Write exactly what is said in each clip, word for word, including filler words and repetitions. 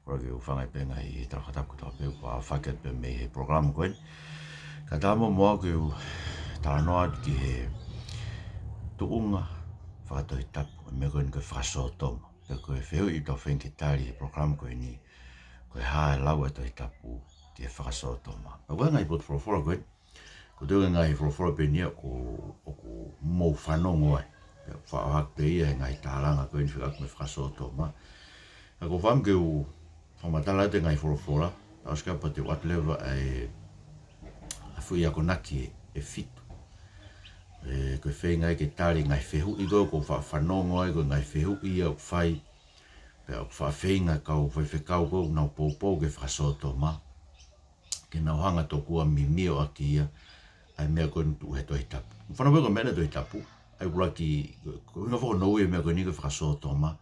Pea ke u hūfanga pē he ngaahi talafakatapu kotoa pē kuo fakahoko atu pē mei he polokalama ko eni. Kae ʻatā muʻa ke u talanoa atu ki he tuʻunga fakatohitapu, ʻa e meʻa ko eni ko e fakasōtoma. Pea ko e fehuʻi ʻoku tau feinga ke tali he polokalama ko eni, ko e hā e lau ʻa e Tohi Tapu ki he fakasōtoma. Pea ko e ngaahi potu folofola ko eni, ko e toe ngaahi folofola pē eni ia ʻoku, ʻoku mou fanongo ai. Pea faʻo hake pē ia he ngaahi tālanga ko eni fekauʻaki mo e fakasōtoma. Ka ʻoku ou fakaʻamu ke u fakamatala atu e ngaahi folofola, ʻosi ka pea te u ʻoatu leva ʻa e, ʻa e foʻi akonaki ʻe fitu. ʻE, ko e feinga ia ke tali e ngaahi fehuʻi ko ē ʻoku ou faʻa fanongo ai, ko e ngaahi fehuʻi ia ʻoku fai, pea ʻoku faʻa feinga e kau faifekau ko ē ʻoku nau poupou ki he fakasōtoma ke nau hanga tokua ʻo mimioʻaki ia ʻa e meʻa ko eni ʻoku tuʻu he Tohi Tapu. Fanongo pē ko e meʻa ʻa e Tohi Tapu, ʻa ia ʻoku ʻuluaki, ko e ʻuhinga foki ʻoku ou ui e meʻa ko eni ko e fakasōtoma,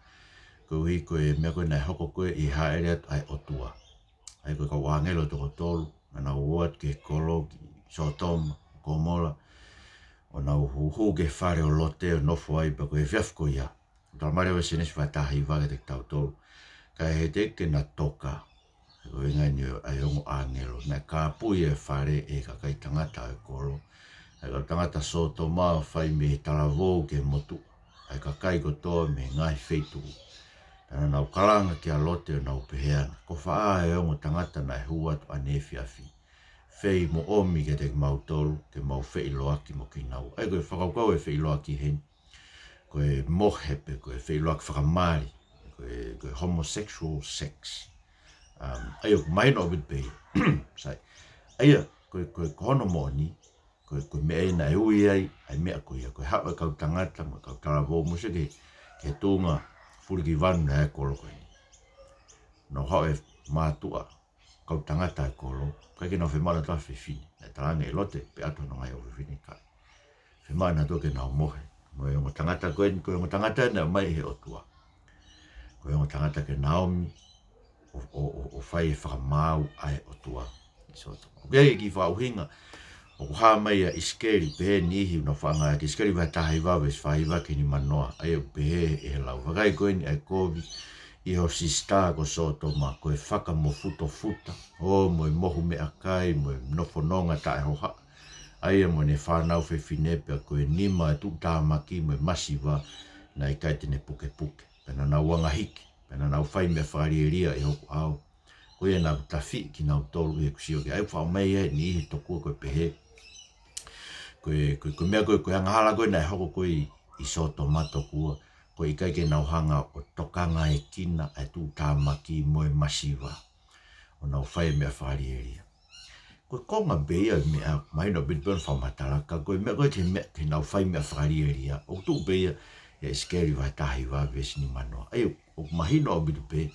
koeʻuhi ko e meʻa ko eni naʻe hoko ko ē ʻi he hāʻele atu ʻa e ʻOtua. ʻA ia ko e kau ʻāngelo ʻe toko tolu, naʻa nau ō atu ki he kolo, ki Sōtoma, Komola, ʻo nau huʻuhuʻu ki he fale ʻo Lote ʻo nofo ai, pea ko e efiafi ko ia, talamai leva ʻe Sēnesi vahe taha hiva kiate kitautolu, ka ʻi he teʻeki ke na toka, ko e ʻuhinga eni ʻa e ongo ʻāngelo, naʻe kāpui e fale ʻe he kakai tangata ʻo e kolo, ʻa e kau tangata Sōtoma ʻo fai mei he talavou ki he motuʻa, ʻa e kakai kotoa mei he ngaahi feituʻu. Pea naʻa nau kalanga kia Lote ʻo nau pehē ange, Ko fē ʻa e ongo tangata naʻe hū atu ʻaneefiafi, fei mo ʻomi kiate kimautolu ke mau feʻiloaki mo kinaua? ʻA ia ko e fakakaukau e feʻiloaki heni, ko e mohe pe ko e feʻiloaki fakamali, ko e, ko e homosexual sex. Um, ʻa ia ʻoku mahino ʻaupito pē ia. Sai. ʻA ia, ko e, ko e, ko hono moʻoni, ko e, ko e meʻa ia naʻe ui ai ʻa e meʻa ko ia, ko e haʻu e kau tangata mo e kau talavou mo e sio ki he, ki he tuʻunga fulikivanu naʻe ʻi he kolo ko eni. Nau haʻu e mātuʻa, kau tangata ʻo e kolo, ʻikai ke nau fiemaʻu nautolu ha fefine. Naʻe talaange ʻe Lote, pe ʻoatu hono ngaahi ʻofefine, ʻikai. Fiemaʻu nautolu ke nau mohe mo e ongo tangata ko eni, ko e ongo tangata naʻe ʻomai ʻe he ʻOtua. Ko e ongo tangata ke na ōmi ʻo, ʻo, ʻo, ʻo fai e fakamaau ʻa e ʻOtua ʻi Sōtoma. ʻOku ʻi ai e kiʻi fakaʻuhinga ʻoku hā mai ʻia ʻIsikeli, pehē ʻe he niʻihi ʻoku nau faʻa ngāueʻaki, ʻIsikeli vahe taha hiva veesi fā hiva ki he nima noa, ʻa ia ʻoku pehē ʻe he lau: Vakai ko eni, ʻa e kovi ʻi ho sisitā ko Sōtoma, ko e fakamofutofuta, ʻo mo e mohu meʻakai, mo e nofo nonga taʻehohaʻa, ʻa ia mo ʻene fānau fefine, pea ko e nima ʻo e tuʻutāmaki mo e masiva, naʻe ʻikai te ne pukepuke. Pea naʻa nau anga hiki, pea naʻa nau fai meʻa fakalielia ʻi hoku ʻao, ko ia naʻa ku tafiʻi kinautolu ʻi heʻeku sio ki ai. ʻOku faʻo mai ʻe he niʻihi tokua ko e pehē, ko e, ko e, ko e meʻa ko ē, ko e angahala ko ē naʻe hoko ko ē ʻi, ʻi Sōtoma tokua, ko e ʻikai ke nau hanga ʻo tokangaekina ʻa e tuʻutāmaki mo e masiva, ʻo nau fai e meʻa fakalielia. Ko e konga pē ia e meʻa, mahino ʻaupito pē hono fakamatala, ka ko e meʻa ko ē ki he meʻa, ki heʻenau fai meʻa fakalielia, ʻoku tuʻu pē ia ʻia ʻIsikeli vahe taha hiva veesi nima noa. ʻA ia, ʻoku mahino ʻaupito pē,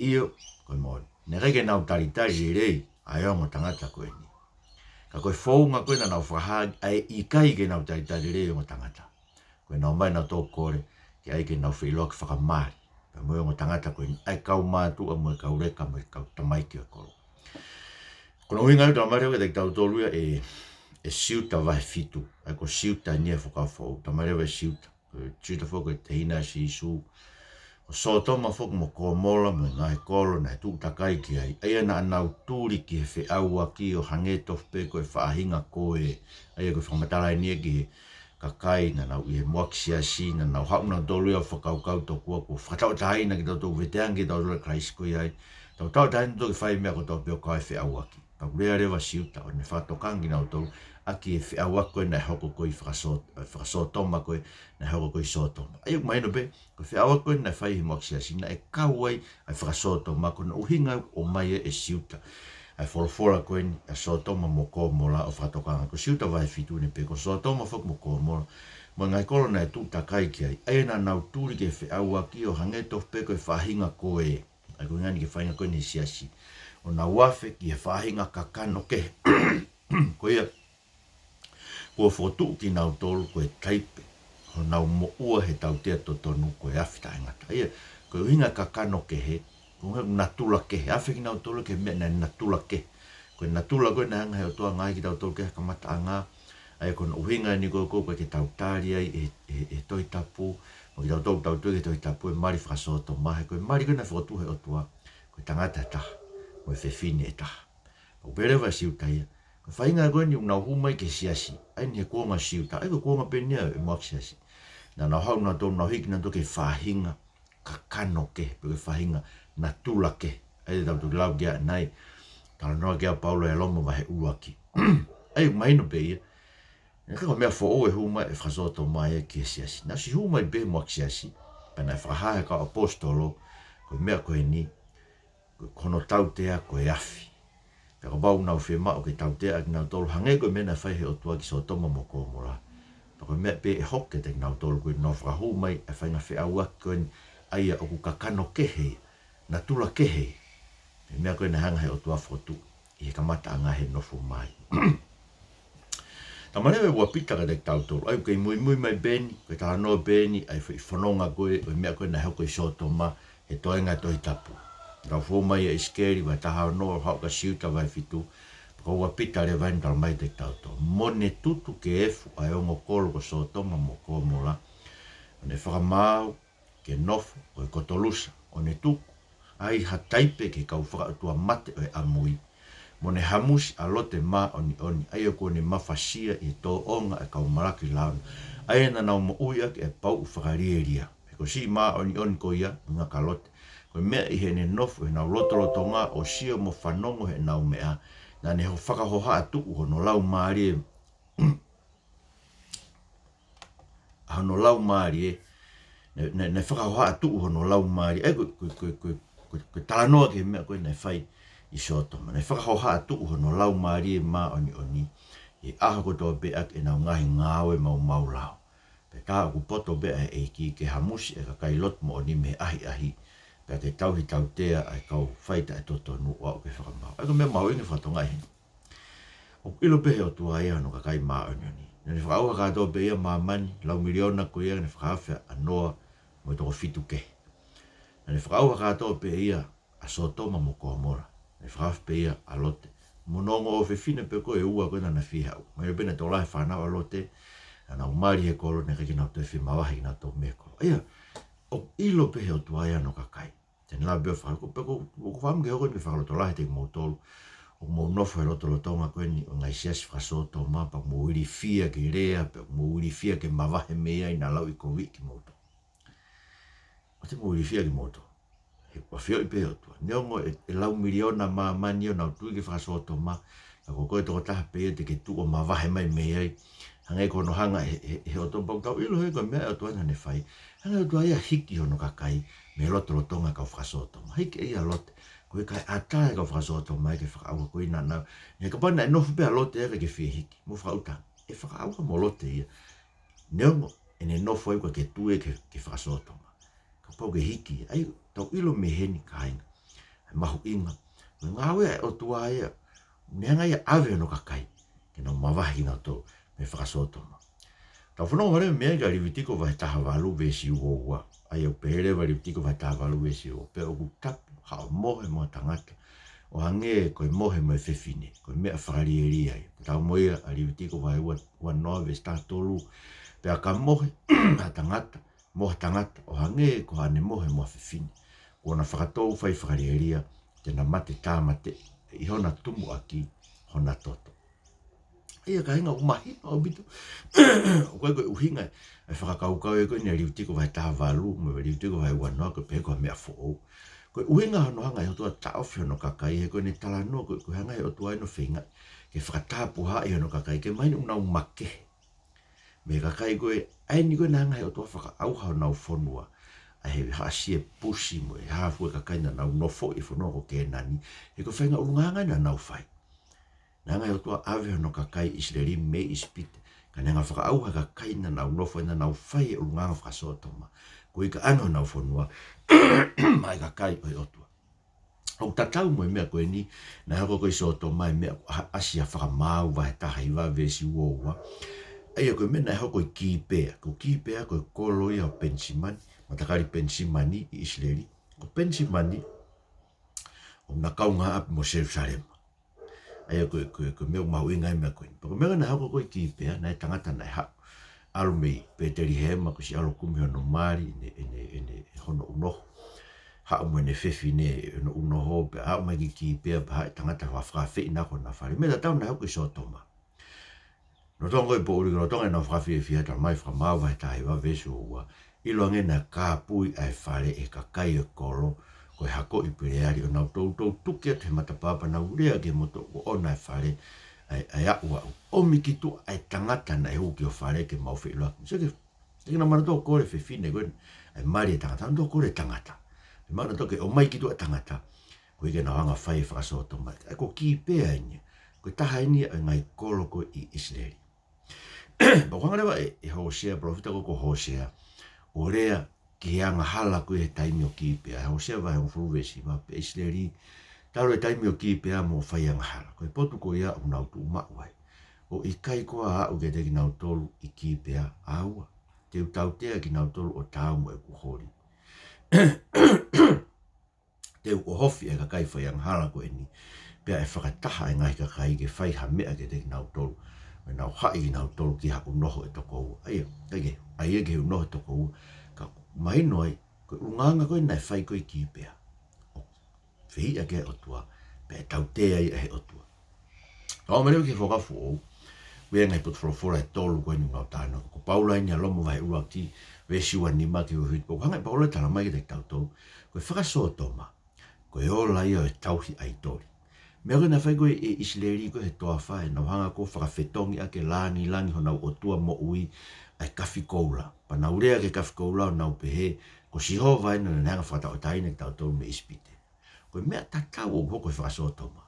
ʻio, ko e moʻoni, naʻe ʻikai ke nau talitali lelei ʻa e ongo tangata ko eni. Ka ko e founga ko ē naʻa nau fakahā, ʻa e ʻikai ke nau talitali lelei e ongo tangata, ko ʻenau ō mai ʻo nau toki kole ke ʻai ke nau feʻiloaki fakamali pea mo e ongo tangata ko eni, ʻa e kau mātuʻa mo e kau leka mo e kau tamaiki ʻo e kolo. Ko hono ʻuhinga ia ʻoku talamai leva kiate kitautolu ia ʻe, ʻe Siuta vahe fitu, ʻa ia ko Siuta eni ʻi he Fuakava Foʻou, talamai leva ʻe Siuta, ko Siuta foki ko e tehina ʻo Sīsū, ko Sōtoma foki mo Komola mo e ngaahi kolo naʻe tuʻu takai ki ai, ʻa ia naʻa nau tuli ki he feʻauaki ʻo hangē tofu pē ko e faʻahinga ko ē. ʻA ia ko e fakamatala eni ia ki he kakai naʻa nau ʻi he muʻaki siasi, naʻa nau haʻu nautolu ia ʻo fakakaukau tokua kuo fakatauʻatāina kitautolu, veteange kitautolu ʻe Kalaisi, ko ia ai, tau tauʻatāina kitautolu ke fai e meʻa kotoa pē ʻo kau ai e feʻauaki. Pea ʻoku lea leva ʻa Siuta ʻo ne fakatokanga kinautolu ʻaki e feʻauaki ko ē naʻe hoko ko ē ʻi fakasō-, fakasōtoma ko ē naʻe hoko ko ē ʻi Sōtoma. ʻA ia ʻoku mahino pē, ko e feʻauaki ko ē naʻe fai ʻi he muʻaki siasi naʻe kau ai ʻa e fakasōtoma, ko hono ʻuhinga ia ʻoku ʻomai ai ʻe Siuta ʻa e folofola ko eni ʻa Sōtoma mo Komola ʻo fakatokanga. Ko Siuta vahe fitu ʻoku ne pehē, ko Sōtoma foki mo Komola mo e ngaahi kolo naʻe tuʻu takai ki ai, ʻa ia naʻa nau tuli ki he feʻauaki ʻo hangē tofu pē ko e faʻahinga ko ē. ʻA ia ko e ʻuhinga eni ki he faʻahinga ko eni he siasi, ʻo nau afe ki he faʻahinga kakano kehe. Ko ia, kuo fokotuʻu kinautolu ko e taipe honau moʻua he tautea totonu ko e afi taʻengata. ʻA ia, ko e ʻuhinga e kakano kehe, ko e ʻuhinga natula kehe, afe kinautolu ki he meʻa naʻe natula kehe. Ko e natula ko ē naʻe hanga ʻe he ʻOtua ʻo ngaohi kitautolu ki he kamataʻanga, ʻa ia ko hono ʻuhinga eni ko ē ʻoku ʻikai ke tau tali ai ʻe, ʻe, ʻe he Tohi Tapu, mo kitautolu ʻoku tau tui ki he Tohi Tapu, e mali fakasōtoma, he ko e mali ko ē naʻe fokotuʻu ʻe he ʻOtua, ko ʻo e tangata ʻe taha, mo e fefine ʻe taha. Pea ʻoku pehē leva ʻe Siuta ia, ko e faʻahinga ko eni ʻoku nau hū mai ki he siasi, ʻa eni he kuonga ʻo Siuta, ʻa ia ko e kuonga pē eni ia ʻo e ʻMoaki Siasi. Naʻa nau haʻu nautolu, nau hiki nautolu ki he faʻahinga kakano kehe, pe ko e faʻahinga natula kehe. ʻA ia te tau toki lau ki ai ʻanenai, talanoa ki ai ʻa Paula ʻi Loma vahe ʻuluaki. ʻA ia ʻoku mahino pē ia, ʻa ia ko e meʻa foʻou e hū mai e fakasōtoma ia ki he siasi. Naʻe ʻosi hū mai pē he ʻMoaki Siasi, pea naʻe fakahā ʻe he kau ʻaposetolo ko e meʻa ko eni, ko hono tautea ko e afi. Pea kapau ʻoku nau fiemaʻu ke tautea ʻa kinautolu hangē ko e meʻa naʻe fai ʻe he ʻOtua ki Sōtoma mo Komola, pea ko e meʻa pē ʻe hoko kiate kinautolu ko ē, nau fakahū mai e faʻahinga feʻauaki ko eni, ʻa ia ʻoku kakano kehe, natula kehe, ʻa e meʻa ko ē naʻe hanga ʻe he ʻOtua ʻo fokotuʻu ʻi he kamataʻanga he nofo mai. Tau manavahē ʻa Pita kiate kitautolu, ʻa ia ʻoku kei muimui mai pē eni, ko e talanoa pē eni ʻa e foʻi fononga ko ē ʻo e meʻa ko ē naʻe hoko ʻi Sōtoma he toenga ʻo e Tohi Tapu. Tau fou mai ʻia ʻIsikeli vahe taha ono, haʻu ki Siuta vahe fitu, pea ko ʻa Pita leva eni ʻoku talamai kiate kitautolu, mo ne tutu ke efu ʻa e ongo kolo ko Sōtoma mo Komola, ʻo ne fakamaau ke nofo ko e kotolusa, ʻo ne tuku ai ha taipe ki he kau fakaʻotuamate ʻo e ʻamui, mo ne hamusi ʻa Lote māʻoniʻoni, ʻa ia kuo ne mafasia ʻi he tōʻonga ʻo e kau malaki launa, ʻa ia naʻa nau moʻui ʻaki ʻa e pauʻu fakalielia. He ko e siʻi māʻoniʻoni ko ia, ʻuhinga kia Lote, ko e meʻa ʻi heʻene nofo ʻi heʻenau lotolotonga ʻo sio mo fanongo heʻenau meʻa, naʻa ne ho-, fakahohaʻa tuʻu hono laumālie, ʻa hono laumālie, naʻe, naʻe, naʻe fakahohaʻa tuʻu hono laumālie, ʻa ia ko e, ko e, ko e, ko e, ko e, ko e talanoa ki he meʻa ko ē naʻe fai ʻi Sōtoma. Naʻe fakahohaʻa tuʻu hono laumālie māʻoniʻoni ʻi he ʻaho kotoa pē ʻaki ʻenau ngaahi ngāue maumau lao. Pea tā ʻoku poto pē ʻa e ʻEiki ke hamusi e kakai lotu moʻoni mei he ʻahiʻahi, pea ke tauhi tautea ʻa e kau fai taʻetotonu ʻo aʻu ki he fakamaau. ʻA ia ko e meʻa mahuʻinga fakatokangaʻi heni, ʻoku ʻilo pē ʻe he ʻOtua ia hono kakai māʻoniʻoni. Naʻa ne fakaʻauha kātoa pē ia ʻa māmani, lau miliona ko ia, naʻa ne fakahaofi ʻa Noa mo e toko fitu kehe. Naʻa ne fakaʻauha kātoa pē ia ʻa Sōtoma mo Komola. Naʻa ne fakahaofi pē ia ʻa Lote mo hono ongo ʻofefine pē ko ē ʻe ua ko ē naʻa na fie haʻu. Mahino pē naʻe tokolahi e fānau ʻa Lote, naʻa nau mali he kolo, naʻe ʻikai ke nau toe fie mavahe kinautolu mei he kolo. ʻA ia, ʻoku ʻilo pē ʻe he ʻOtua ia hono kakai. Te ne lava pē ʻo faka-, ko e pē ko, ko, ko e fakaʻamu ke hoko eni ke fakalotolahi ʻiate kimoutolu ʻoku mou nofo he lotolotonga ko eni ʻo e ngaahi siasi fakasōtoma, pea ʻoku mou ilifia ke lea, pea ʻoku mou ilifia ke mavahe mei ai, naʻa lauʻi koviʻi kimoutolu. ʻOua te mou ilifia kimoutolu. He ʻoku ʻafioʻi pē ʻe he ʻOtua, neongo e, e lau miliona ʻa māmani ʻo nau tui ki he fakasōtoma, ka ko koe tokotaha pē ia te ke tuʻu ʻo mavahe mai mei ai. Hangē ko hono hanga ʻe he, he, he ʻOtua, pea ʻoku tau ʻilo he ko e meʻa ʻa e ʻOtua naʻa ne fai. Hanga ʻe he ʻOtua ia ʻo hiki hono kakai mei he lotolotonga ʻo e kau fakasōtoma. Hiki ʻe ia ʻa Lote, koeʻuhi kae ʻatā e kau fakasōtoma ia ke fakaʻauha ko ia naʻa nau. He kapau naʻe nofo pē ʻa Lote ia ʻikai ke fie hiki, mou fakaʻuta, ʻe fakaʻauha mo Lote ia, neongo ʻene nofo ai ʻoku ʻikai ke tui ki he, ki he fakasōtoma. Kapau ke hiki, ʻa ia tau ʻilo mei heni kāinga, ʻa e mahuʻinga ʻo e ngāue ʻa e ʻOtua ia, ne hanga ia ʻo ʻave hono kakai ke nau mavahe kinautolu mei he fakasōtoma. Tau fanongo mai leva mei ai kia Livitiko vahe taha valu veesi ua ua. ʻA ia ʻoku pehē leva Livitiko vahe taha valu veesi ua: Pea ʻoku tapu haʻo mohe mo ha tangata ʻo hangē ko e mohe mo e fefine, ko e meʻa fakalielia ia. Tau mo ia ʻa Livitiko vahe ua, ua noa veesi taha tolu: Pea ka mohe ha tangata mo ha tangata ʻo hangē ko haʻane mohe mo ha fefine, kuo na fakatou fai fakalielia, te na mate tāmateʻi ʻi hona tumuʻaki hona toto. ʻA ia kāinga, ʻoku mahino ʻaupito ʻoku ʻikai ko e ʻuhinga e fakakaukau ia ko eni ʻa Livitiko vahe taha valu mo Livitiko vahe ua noa ko e pehē ko ha meʻa foʻou. Ko e ʻuhinga hono hanga ʻe he ʻOtua ʻo taʻofi hono kakai, he ko ʻene talanoa ko e, ko e hanga ʻe he ʻOtua ia ʻo feinga ke fakatapuhaʻi hono kakai, ke mahino ʻoku nau makehe mei he kakai ko ē, ʻa eni ko ē naʻe hanga ʻe he ʻOtua ʻo fakaʻauha honau fonua, ʻa e haʻa Siepusi mo e hā fua e kakai naʻa nau nofoʻi e fonua ko Kēnani, he ko e faʻahinga ʻulungaanga naʻa nau fai. Naʻe hanga ʻe he ʻOtua ʻo ʻave hono kakai ʻIsileli mei ʻIsipite, ka ne hanga ʻo fakaʻauha e kakai naʻa nau nofo ai, naʻa nau fai e ʻulungaanga fakasōtoma, koeʻuhi ke ʻoange honau fonua maʻa e kakai ʻo e ʻOtua. ʻOku tatau mo e meʻa ko eni naʻe hoko ko ē ʻi Sōtoma, e meʻa ko ē ʻa, ʻa Asia Fakamaau vahe taha hiva veesi ua ua. ʻA ia ko e meʻa naʻe hoko ʻi Kipea, ko Kipea ko e kolo ia ʻo Penisimani, matakali Penisimani ʻi ʻIsileli. Ko Penisimani ʻoku na kaungāʻapi mo Selusalema. ʻA ia ko e, ko e, ko e meʻa ʻoku mahuʻinga ai e meʻa ko eni. Pea ko e meʻa naʻe hoko ko ē ʻi Kipea, naʻe tangata naʻe haʻu, ʻalu mei Petelihema, kuo ʻosi ʻalu ʻo kumi hono mali, ʻene, ʻene, ʻene, hono ʻunoho. haʻu mo ʻene fefine ʻi hono ʻunoho, pea haʻu mai ki Kipea, pea haʻu e tangata ʻo fakafeʻinaki hona fale. Meʻa tatau naʻe hoko ʻi Sōtoma. Lolotonga e poʻuli, lolotonga ʻenau fakafiefia, talamai ʻe Fakamaau vahe taha hiva veesi ua ua, ʻiloange naʻe kāpui ʻa e fale ʻe he kakai ʻo e kolo, ko e hako ʻi Peleali, ʻo nau toutou tuki atu he matapā pea nau lea ki he motuʻa kuo ʻoʻona e fale, ʻa e, ʻa e aʻuaʻu. ʻOmi ki tuʻa ʻa e tangata naʻe hū ki ho fale ke mau feʻiloaki. So ke, ke na mana tō kole fefine ko ē, ʻa e mali e tangata, na tō kole tangata. Mana tō ke ʻomai ki tuʻa tangata, koeʻuhi ke nau hanga fai e fakasōtoma. ʻA ia ko Kipea eni, ko e taha eni ʻo e ngaahi kolo ko ē ʻi ʻIsileli. Pea ʻoku hanga leva ʻe, ʻe Hōsea, palōfita ko ē ko Hōsea, ʻo lea ki he angahala ko ē he taimi ʻo Kipea. Hōsea vahe hongofulu veesi hiva, pea ʻIsileli, talu e taimi ʻo Kipea mo fai angahala. Ko e potu ko ia ʻoku nau tuʻu maʻu ai. ʻOku ʻikai koā aʻu kiate kinautolu ʻi Kipea, ʻaua, te u tautea kinautolu ʻo taau mo ʻeku holi. Te u ʻohofi e kakai fai angahala ko eni, pea ʻe fakataha e ngaahi kakai ke fai ha meʻa kiate kinautolu, ʻo nau haʻi kinautolu ki ha ʻunoho ʻe toko ua. ʻA ia, ʻa ia, ʻa ia ki he ʻunoho ʻe toko ua, ka mahino ai, ko e ʻulungaanga ko ē naʻe fai ko ē ʻi Kipea, ʻo fehiʻa ki he ʻOtua, pea ʻe tautea ia ʻe he ʻOtua. Ka ʻoku ou ʻomai leva ki he Fuakava Foʻou, ʻoku ʻi ai e ngaahi potu folofola ʻe tolu ko eni ʻoku ou talanoa. Ko Paula eni ʻia Loma vahe ʻuluaki, veesi ua nima ki he ua fitu, ʻoku hanga ʻe Paula ʻo talamai kiate kitautolu, ko e fakasōtoma, ko e ola ia ʻo e tauhi ʻaitoli. Meʻa ko ē naʻe fai ko ē ʻe ʻIsileli ko ē he toafa, ʻenau hanga ko ē ʻo fakafetongi ʻaki e langilangi honau ʻotua moʻui, ʻa e kafikoula. Pea nau lea ki he kafikoula ʻo nau pehē, ko Sihova eni naʻa ne hanga ʻo fakatauʻatāina kitautolu mei ʻIsipite. Ko e meʻa tatau ʻoku hoko he fakasōtoma.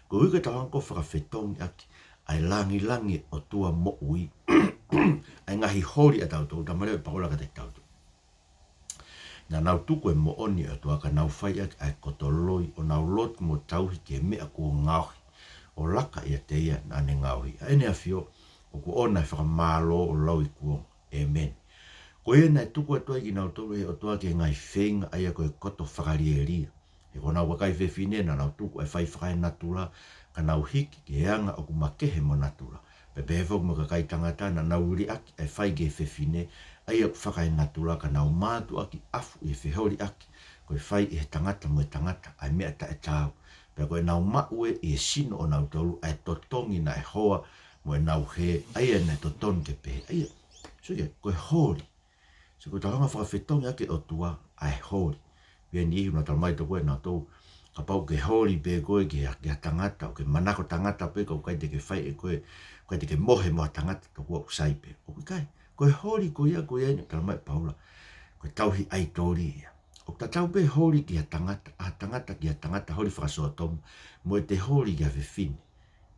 Koeʻuhi ke tau hanga ko ē ʻo fakafetongi ʻaki ʻa e langilangi ʻotua moʻui, ʻa e ngaahi holi ʻatautolu, talamai leva ʻe Paula kiate kitautolu. Naʻa nau tuku e moʻoni ʻo e ʻOtua ka nau fai ʻaki ʻa e koto loi, ʻo nau lotu mo tauhi ki he meʻa kuo ngaohi, ʻo laka ʻiate ia naʻa ne ngaohi. ʻA ʻEne ʻAfio, ʻoku ʻoʻona e fakamālō ʻo lauikuonga. ʻĒmeni. Ko ia naʻe tuku atu ai kinautolu ʻe he ʻOtua ki he ngaahi feinga, ʻa ia ko e koto fakalielia. He ko honau kakai fefine naʻa nau tuku ʻa e fai fakaenatula, ka nau hiki ki he anga ʻoku makehe mo natula. Pea pehē foki mo e kakai tangata, naʻa nau liʻaki ʻa e fai ki he fefine, ʻa ia ʻoku fakaenatula, ka nau mātuʻaki ʻafu ʻi he feholiʻaki ko e fai ʻe he tangata mo e tangata ʻa e meʻa taʻetaau. Pea ko ʻenau maʻu ē ʻi he sino ʻonautolu ʻa e totongi naʻe hoa mo ʻenau hē, ʻa ia naʻe totonu ke pehē. ʻA ia, so ia, ko e holi. So ko e tau hanga ʻo fakafetongi ʻaki e ʻOtua ʻa e holi. Pea ʻi he niʻihi ʻoku nau talamai tokua ʻe nautolu, kapau ʻoku ke holi pē koe ki ha, ki ha tangata, ʻoku ke manako tangata pē, ka ʻoku ʻikai te ke fai ʻe koe, ʻoku ʻikai te ke mohe mo ha tangata, tokua ʻoku sai pē. ʻOku ʻikai, ko e holi ko ia, ko ia eni ʻoku talamai ʻe Paula, ko e tauhi ʻaitoli ia. ʻOku tatau pē holi ki ha tangata, ʻa ha tangata ki ha tangata, holi fakasōtoma, mo ʻete holi ki ha fefine.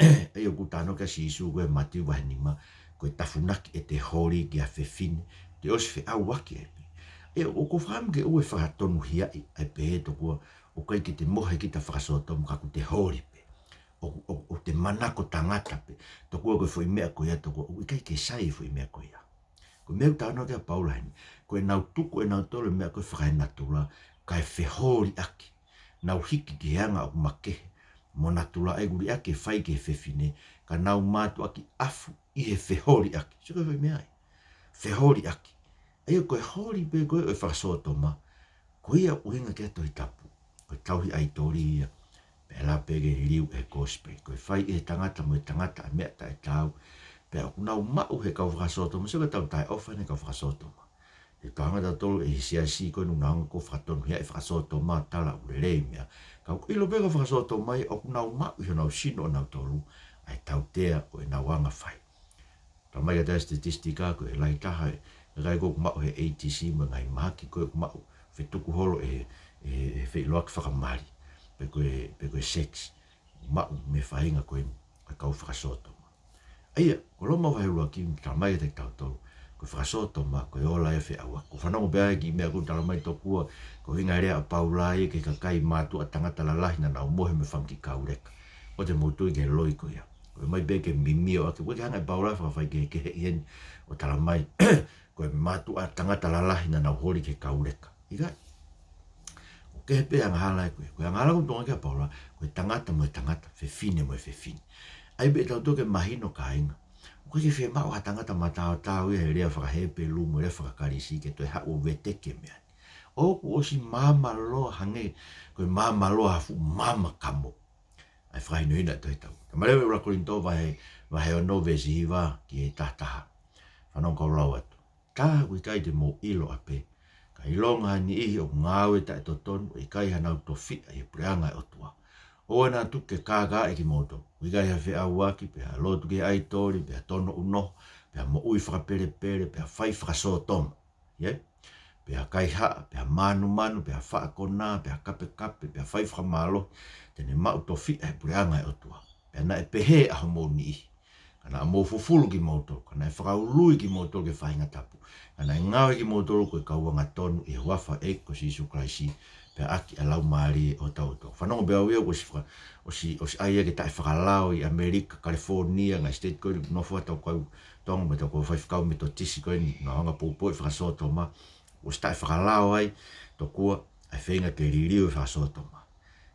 ʻA ia ʻoku talanoa ki ai ʻa Sīsū ko ē he Mātiu vahe nima, ko e tafunaki ʻete holi ki ha fefine, te ʻosi feʻauaki ai pē. ʻA ia ʻoku ou fakaʻamu ke ʻoua ʻe fakatonuhiaʻi ʻa e pehē tokua ʻoku ʻikai ke te mohe kita fakasōtoma ka ʻoku te holi pē. ʻOku, ʻoku, ʻoku te manako tangata pē. Tokua ko e foʻi meʻa ko ia, tokua ʻoku ʻikai ke sai e foʻi meʻa ko ia. Ko e meʻa ʻoku talanoa ki ai ʻa Paula heni, ko ʻenau tuku ʻe nautolu e meʻa ko ē fakaenatula, kae feholiʻaki. Nau hiki ki he anga ʻoku makehe mo natula, ʻa ia ʻoku liʻaki e fai ki he fefine, ka nau mātuʻaki ʻafu ʻi he feholiʻaki. So ko e foʻi meʻa ia. Feholiʻaki. ʻA ia ko e holi pē ko ē ʻo e fakasōtoma, ko ia ʻoku ʻuhinga ki ai e Tohi Tapu, ko e tauhi ʻaitoli ia. Pea ʻe lava pē ke liliu ʻe he kosipeli. Ko e fai ʻe he tangata mo e tangata ʻa e meʻa taʻetaau, pea ʻoku nau maʻu ʻe he kau fakasōtoma, so ko e tau taʻeʻofa ʻeni e kau fakasōtoma. He tau hanga ʻe tautolu ʻi he siasi ko eni ʻoku nau hanga ko ē ʻo fakatonuhiaʻi e fakasōtoma, tala ʻoku lelei e meʻa. Ka ʻoku ʻilo pē ʻe he kau fakasōtoma ia ʻoku nau maʻu ʻi honau sino ʻonautolu ʻa e tautea ʻo ʻenau anga fai. Talamai ʻe he statistika ko e lahi taha e kakai ko ē ʻoku maʻu ʻe he AIDS mo e ngaahi mahaki ko ē ʻoku maʻu, fetuku holo ʻe he, ʻe he, ʻe he feʻiloaki fakamali, pe ko e, pe ko e sex, maʻu mei he faʻahinga ko eni ʻa e kau fakasōtoma. ʻA ia, ko Loma vahe ʻuluaki ʻoku talamai kiate kitautolu, ko e fakasōtoma ko e ola ia ʻo e feʻauaki. ʻOku ou fanongo pē au ki he meʻa ʻoku talamai tokua, ko e ʻuhinga e lea ʻa Paula ia ki he kakai mātuʻa tangata lalahi naʻa nau mohe mo e fanga kiʻi kauleka. ʻOua te mou tui ki he loi ko ia. Ko e ʻomai pē ke mimioʻaki, ʻoku ʻikai ke hanga ʻe Paula ʻo fakafaikehekeheʻi heni ʻo talamai ko e mātuʻa tangata lalahi naʻa nau holi ki he kauleka. ʻIkai. ʻOku kehe pē angahala ia ko ē. Ko e angahala ʻoku tokanga ki ai ʻa Paula, ko e tangata mo e tangata, fefine mo e fefine. ʻA ia pea tau toki mahino kāinga, ʻoku ʻikai ke fiemaʻu ha tangata mataotao ia he lea faka-Hepelū mo e lea faka-Kalisi ke toe haʻu ʻo veteki e meʻa ni. ʻOku ʻosi maama loa hangē ko e maama loa ha fuʻu maama kamo. ʻA e fakahinohino ʻa e Tohi Tapu. Tau mālō ʻi he ʻuluaki Kolinitō vahe, vahe ono veesi hiva ki he taha taha. Fanongo kau lau atu. Tā ʻoku ʻikai te mou ʻilo ʻapē, ka ʻilonga ha niʻihi ʻoku ngāue taʻetotonu, ʻikai hanau tofiʻa ʻi he puleʻanga ʻo e ʻOtua. ʻOua naʻa tuku ke kākaaʻi kimoutolu. ʻOku ʻikai ha feʻauaki, pe ha lotu ki he ʻaitoli, pe ha tono ʻunoho, pe ha moʻui fakapelepele, pe ha fai fakasōtoma. ʻIo? Pe ha kaihaʻa, pe ha mānumanu, pe ha faʻa konā, pe ha kapekape, pe ha fai fakamālohi, te ne maʻu tofiʻa he puleʻanga ʻo e ʻOtua. Pea naʻe pehē ʻa homou niʻihi. Ka naʻa mou fufulu kimoutolu, ka naʻe fakaului kimoutolu ki he faʻahinga tapu. Ka naʻe ngāue kimoutolu ko e kau angatonu ʻi he huafa ʻo e ʻEiki ko Sīsū Kalaisi, pea ʻaki ʻa e Laumālie ʻo hotau ʻOtua. Fanongo pē au ia, ʻosi faka-, ʻosi, ʻosi ʻai ia ke taʻefakalao ʻi ʻAmelika, California, ngaahi state ko ē ʻoku nofo ai ʻetau kau Tonga mo ʻetau kau faifekau Metotisi ko eni, naʻa nau hanga ʻo poupouʻi e fakasōtoma, ʻosi taʻefakalao ai tokua ʻa e feinga ke liliu e fakasōtoma.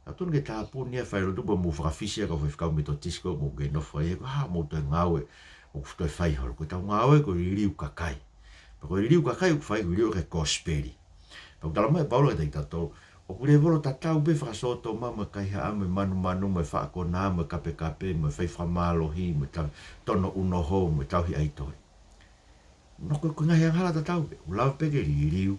Naʻe tonu ke tāpuni ʻa e failotu pea mou fakafisi ʻa e kau faifekau Metotisi ko ē ʻoku mou kei nofo ai, he ko e hā hoʻomou toe ngāue ʻoku toe fai holo? Ko ʻetau ngāue ko e liliu kakai. Pea ko e liliu kakai ʻoku fai, ko e liliu ʻaki e kosipeli. Pea ʻoku talamai ʻe Paula kiate kitautolu, ʻoku lēvolo tatau pē e fakasōtoma mo e kaihaʻa mo e mānumanu mo e faʻa konā mo e kapekape mo e fai fakamālohi mo e tau-, tono ʻunoho mo e tauhi ʻaitoli. Nofo ko e ngaahi angahala tatau pē, ʻoku lava pē ke liliu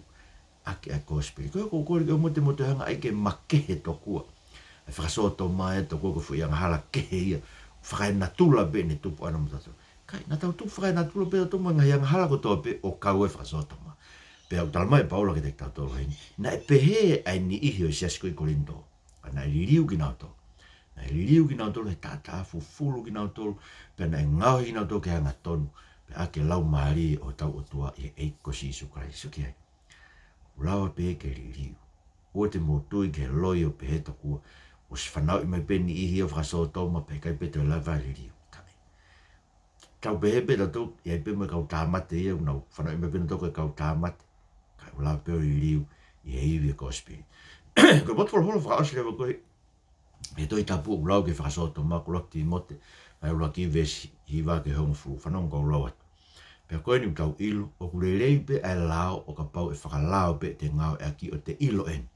ʻaki ʻa e kosipeli. Ko e ʻoku ou kole ke ʻoua te mou toe hanga ʻai ke makehe tokua ʻa e fakasōtoma ʻe tokua ko e foʻi angahala kehe ia, fakaenatula pē ʻene tupu ʻana mo tautolu. ʻIkai, naʻa tau tupu fakaenatula pē tautolu mo e ngaahi angahala kotoa pē ʻo kau ai e fakasōtoma. Pea ʻoku talamai ʻe Paula kiate kitautolu heni, naʻe pehē ʻa e niʻihi ʻo e siasi ko ē ʻi Kolinitō. Ka naʻe liliu kinautolu. Naʻe liliu kinautolu he taʻataʻa, fufulu kinautolu, pea naʻe ngaohi kinautolu ke angatonu, pea ʻaki e Laumālie ʻo hotau ʻOtua ʻi he ʻEiki ko Sīsū Kalaisi. Sio ki ai. ʻOku lava pē ke liliu. ʻOua te mou tui ki he loi ʻo pehē tokua, ʻosi fanauʻi mai pē e niʻihi ʻo fakasōtoma pea ʻikai pē toe lava liliu. ʻIkai. Tau pehē pē tautolu, ʻi ai pē mo e kau tāmate ia, ʻoku nau fanauʻi mai pē nautolu ko e kau tāmate. Ka ʻoku lava pē ʻo liliu ʻi he ivi ʻo e kosipeli. Ko e potu folofola fakaʻosi leva ko ē he Tohi Tapu ʻoku lau ki he fakasōtoma, ko e ʻuluaki Tīmote, vahe ʻuluaki veesi hiva ki he hongofulu, fanongo kau lau atu. Pea ko eni ʻoku tau ʻilo, ʻoku lelei pē ʻa e lao ʻo kapau ʻe fakalao pē ʻete ngāueʻaki ʻo te ʻilo eni.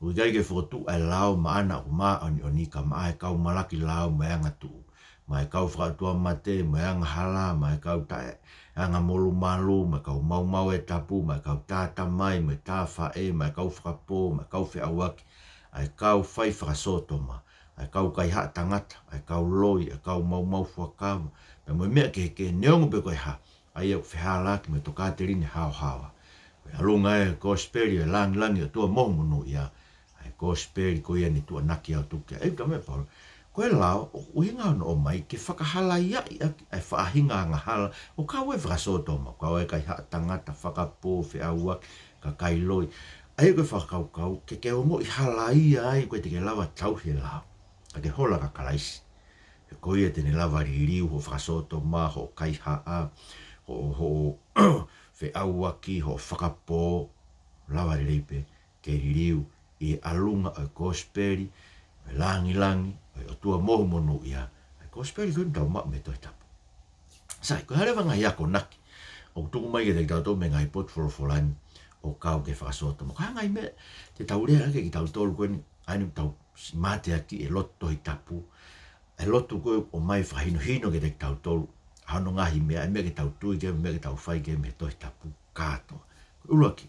ʻOku ʻikai ke fokotuʻu ʻa e lao maʻana ʻoku māʻoniʻoni ka maʻa e kau malaki lao mo e angatuʻu, maʻa e kau fakaʻotuamate mo e angahala, maʻa e kau taʻeangamolumalu, maʻa e kau maumauʻetapu, maʻa e kau tātamai mo e tāfaʻē, maʻa e kau fakapō, maʻa e kau feʻauaki, ʻa e kau fai fakasōtoma, ʻa e kau kaihaʻa tangata, ʻa e kau loi, ʻa e kau maumau fuakava, pea mo e meʻa kehekehe, neongo pe ko e hā, ʻa ia ʻoku fehālaaki mo e tokāteline haohaoa. Ko e ʻalunga ʻo e kosipeli ʻo e langilangi ʻo e ʻOtua mohu monūʻia, ʻa e kosipeli ko ia ne tuʻunaki au tuku ki ai. ʻOku talamai ʻe Paula, ko e lao, ʻoku ʻuhinga hono ʻomai ke fakahalaiaʻi ʻaki ʻa e faʻahinga angahala ʻoku kau ai e fakasōtoma, ʻoku kau ai e kaihaʻa tangata, fakapō, feʻauaki, kakai loi. ʻA ia ko e fakakaukau ke ke ongoʻi halaia ai, ʻoku ʻikai te ke lava tauhi e lao. Ka ke hola kia Kalaisi. He ko ia te ne lava liliu hoʻo fakasōtoma, hoʻo kaihaʻa, hoʻo, hoʻo feʻauaki, hoʻo fakapō, lava lelei pē ke liliu ʻi he ʻalunga ʻo e kosipeli ʻo e langilangi ʻo e ʻOtua mohu monūʻia, ʻa e kosipeli ko eni ʻoku tau maʻu mei he Tohi Tapu. Sai, ko e hā leva e ngaahi akonaki ʻoku tuku mai kiate kitautolu mei he ngaahi potu folofola ni ʻo kau ki he fakasōtoma? Ko e hā e ngaahi meʻa te tau lea ʻaki kitautolu ko eni, ʻa eni ʻoku tau siʻi mateaki e lotu Tohi Tapu, e lotu ko ē ʻoku ʻomai fakahinohino kiate kitautolu ʻa hono ngaahi meʻa, e meʻa ke tau tui ki ai, meʻa ke tau fai ki ai mei he Tohi Tapu kātoa. Ko e ʻuluaki,